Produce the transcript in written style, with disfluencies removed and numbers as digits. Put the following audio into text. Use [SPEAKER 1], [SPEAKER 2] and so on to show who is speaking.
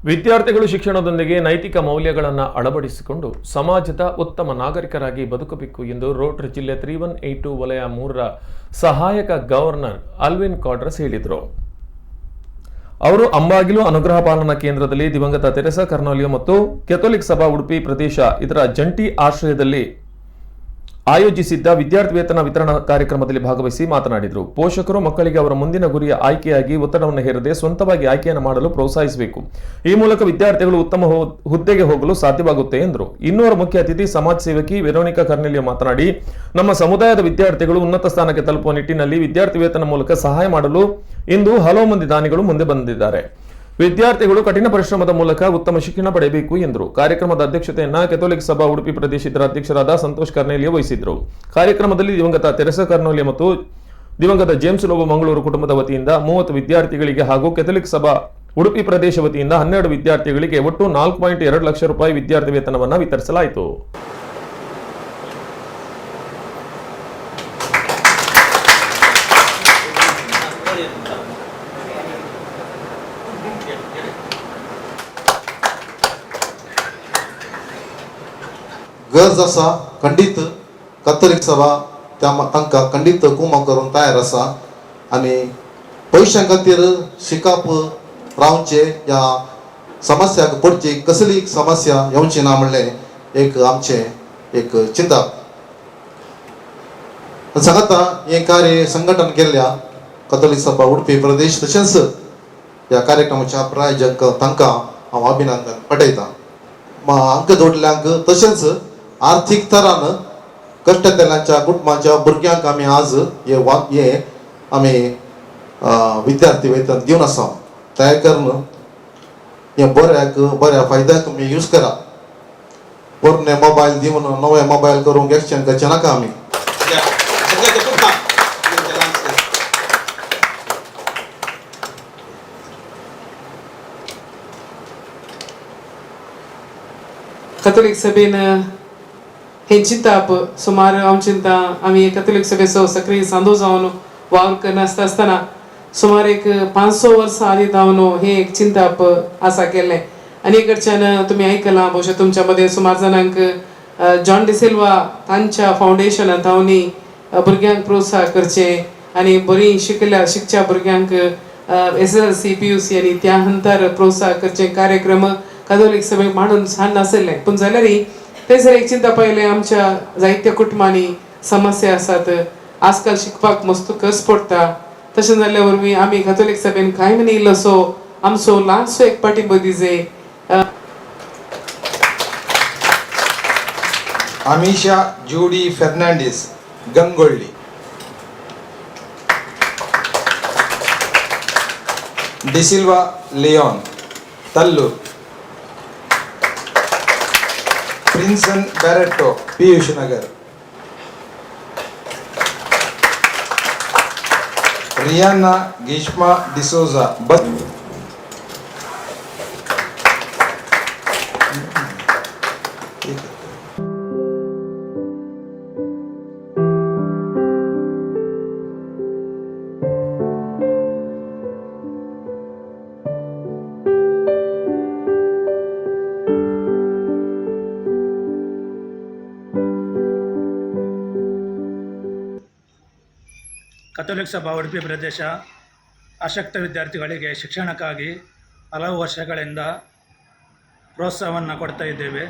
[SPEAKER 1] ವಿದ್ಯಾರ್ಥಿಗಳು ಶಿಕ್ಷಣದೊಂದಿಗೆ ನೈತಿಕ ಮೌಲ್ಯಗಳನ್ನು ಅಳವಡಿಸಿಕೊಂಡು ಸಮಾಜದ ಉತ್ತಮ ನಾಗರಿಕರಾಗಿ ಬದುಕಬೇಕು ಎಂದು ರೋಟರಿ ಜಿಲ್ಲೆ 3182 ವಲಯ 3ರ ಸಹಾಯಕ ಗವರ್ನರ್ ಅಲ್ವಿನ್ ಕ್ವಾಡ್ರಸ್ ಹೇಳಿದರು. ಅವರು ಅಂಬಾಗಿಲು ಅನುಗ್ರಹ ಪಾಲನಾ ಕೇಂದ್ರದಲ್ಲಿ ದಿವಂಗತ ತೆರೆಸಾ ಕರ್ನಾಲಿಯೋ ಮತ್ತು ಕೆಥೋಲಿಕ್ ಸಭಾ ಉಡುಪಿ ಪ್ರದೇಶ ಇದರ ಜಂಟಿ ಆಶ್ರಯದಲ್ಲಿ ಆಯೋಜಿಸಿದ್ದ ವಿದ್ಯಾರ್ಥಿ ವೇತನ ವಿತರಣಾ ಕಾರ್ಯಕ್ರಮದಲ್ಲಿ ಭಾಗವಹಿಸಿ ಮಾತನಾಡಿದರು. ಪೋಷಕರು ಮಕ್ಕಳಿಗೆ ಅವರ ಮುಂದಿನ ಗುರಿಯ ಆಯ್ಕೆಯಾಗಿ ಒತ್ತಡವನ್ನು ಹೇರದೆ ಸ್ವಂತವಾಗಿ ಆಯ್ಕೆಯನ್ನು ಮಾಡಲು ಪ್ರೋತ್ಸಾಹಿಸಬೇಕು. ಈ ಮೂಲಕ ವಿದ್ಯಾರ್ಥಿಗಳು ಉತ್ತಮ ಹುದ್ದೆಗೆ ಹೋಗಲು ಸಾಧ್ಯವಾಗುತ್ತೆ ಎಂದರು. ಇನ್ನೋರ್ವ ಮುಖ್ಯ ಅತಿಥಿ ಸಮಾಜ ಸೇವಕಿ ವೆರೋನಿಕಾ ಕರ್ನೆಲಿಯೋ ಮಾತನಾಡಿ, ನಮ್ಮ ಸಮುದಾಯದ ವಿದ್ಯಾರ್ಥಿಗಳು ಉನ್ನತ ಸ್ಥಾನಕ್ಕೆ ತಲುಪುವ ನಿಟ್ಟಿನಲ್ಲಿ ವಿದ್ಯಾರ್ಥಿ ವೇತನ ಮೂಲಕ ಸಹಾಯ ಮಾಡಲು ಇಂದು ಹಲವು ಮಂದಿ ದಾನಿಗಳು ಮುಂದೆ ಬಂದಿದ್ದಾರೆ. ವಿದ್ಯಾರ್ಥಿಗಳು ಕಠಿಣ ಪರಿಶ್ರಮದ ಮೂಲಕ ಉತ್ತಮ ಶಿಕ್ಷಣ ಪಡೆಯಬೇಕು ಎಂದರು. ಕಾರ್ಯಕ್ರಮದ ಅಧ್ಯಕ್ಷತೆಯನ್ನ ಕೆಥೋಲಿಕ್ ಸಭಾ ಉಡುಪಿ ಪ್ರದೇಶದ ಅಧ್ಯಕ್ಷರಾದ ಸಂತೋಷ್ ಕರ್ನೇಲಿಯೋ ವಹಿಸಿದ್ರು. ಕಾರ್ಯಕ್ರಮದಲ್ಲಿ ದಿವಂಗತ ತೆರೆಸಾ ಕರ್ನೋಲಿಯೋ ಮತ್ತು ದಿವಂಗತ ಜೇಮ್ಸ್ ಲೋಬೋ ಮಂಗಳೂರು ಕುಟುಂಬದ ವತಿಯಿಂದ 30 ವಿದ್ಯಾರ್ಥಿಗಳಿಗೆ ಹಾಗೂ ಕೆಥೋಲಿಕ್ ಸಭಾ ಉಡುಪಿ ಪ್ರದೇಶ ವತಿಯಿಂದ 12 ವಿದ್ಯಾರ್ಥಿಗಳಿಗೆ ಒಟ್ಟು 4.2 ಲಕ್ಷ ರೂಪಾಯಿ ವಿದ್ಯಾರ್ಥಿ ವೇತನವನ್ನು ವಿತರಿಸಲಾಯಿತು.
[SPEAKER 2] गरज आसा. खंडीत कथोलीक सभा त्या तांकां खंडीत कुमक करूंक तयार आसा आनी पयशां खातीर शिकप रावचें ह्या समस्याक पडची कसली समस्या येवची ना म्हणलें एक आमचें एक चिंतप. सांगता, हें कार्य संघटन केल्ल्या कथोलीक सभा उडपी प्रदेश तशेंच ह्या कार्यक्रमाच्या प्रायोजक तांकां हांव अभिनंदन पटयतां. अंक जोडल्यांक तशेंच आर्थीक थरान कश्टतेल्यांच्या कुटुंबाच्या भुरग्यांक आमी आज हे वा हे आमी विद्यार्थी वेतन दिवन आसा. तयार करून हे बऱ्याक बऱ्या फायद्याक तुमी यूज करा. पोरणे मोबायल दिवन नवे मोबायल करूंक एक्सचेंज करचे नाका आमी.
[SPEAKER 3] सगळ्या कुटुंबाक.
[SPEAKER 4] कथोलीक सभेन हें चिंताप सुमार हांव चिंता, आमी कथोलीक सभेचो सक्रीय सांदो जावन वावर करनासता आसतना सुमार एक 500 वर्सां आदीं जावन हें एक चिंताप आसा केल्लें. आनी कडच्यान तुमी आयकलां भोवशा, तुमच्या मदें सुमार जाणांक जॉन डिसिल्वा तांच्या फावंडेशनान तांणी भुरग्यांक प्रोत्साह करचें आनी बरीं शिकल्या शिकच्या भुरग्यांक एसएसएलसी, पीयूसी आनी त्या हंतर प्रोत्साह करचें कार्यक्रम कथोलीक सभेक मांडून सान नाशिल्लें. पूण जाल्यारय थंयसर एक चिंता पळयलें, आमच्या जायत्या कुटुंबांनी समस्या आसात, आजकाल शिकपाक मस्त खर्च पडटा. तशें जाल्ल्या वरवीं आमी कथोलीक सभेन कांय म्हणी इल्लोसो आमचो ल्हानसो एक पाठिंबो दिजे.
[SPEAKER 5] Amisha Judy Fernandes, Gangolli. D'Silva Leon, Tallur. Prinson Barretto, Piyush Nagar. Rihanna Geeshma D'Souza bus.
[SPEAKER 6] Catholic ಸಭಾ ಉಡುಪಿ ಪ್ರದೇಶ ಅಶಕ್ತ ವಿದ್ಯಾರ್ಥಿಗಳಿಗೆ ಶಿಕ್ಷಣಕ್ಕಾಗಿ ಹಲವು ವರ್ಷಗಳಿಂದ ಪ್ರೋತ್ಸಾಹವನ್ನು ಕೊಡ್ತಾ ಇದ್ದೇವೆ.